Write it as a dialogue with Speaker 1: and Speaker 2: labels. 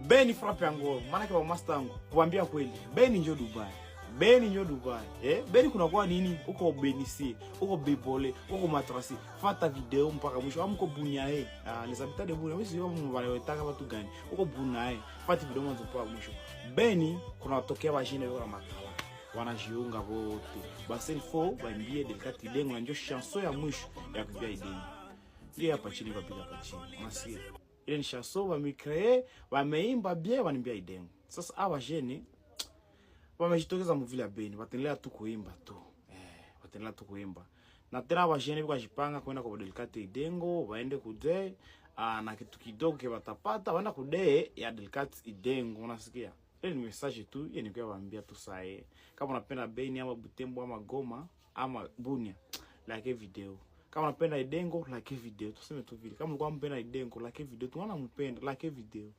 Speaker 1: Beni frappe yangu, maana kwa master yangu, kuambia kweli, Beni njo Dubai. Beni njo Dubai. Eh, Beni kuna kwa nini? Uko Benisi, uko Bibole, uko Matrasi. Fata video mpaka mwisho. Amko Bunia eh. Ah, les habitants de Bunia, mimi sio wale watu gani. Uko Bunia eh. Fata video mwanzo mpaka mwisho. Beni kuna tokea wajine wako na matala. Wanajiunga wote. Basi il faut baimbie Delicate Idengo na njo chanson ya mwisho ya kuimbia Idengo. Ndio hapa chini kwa piga hapa chini. Unasikia? Ile ni chanson wamecree, wameimba bien, wanimbia Idengo. Sasa hawa jene wamejitokeza muvile ya Beni, wataendelea tu kuimba tu. Eh, wataendelea tu kuimba. Na tena hawa jene biko jipanga kwenda kwa Delicate Idengo, waende kude na kitu kidogo ke watapata, waenda kude ya Delicate Idengo, unasikia? Ile ni message tu, ile ni kwa tu sae. Kama unapenda Beni ama Butembo ama Goma ama Bunia, like video. Kama unapenda Idengo, like video. Tuseme tu vile. Kama ulikuwa unapenda Idengo, like video. Tunaona mpenda, like video.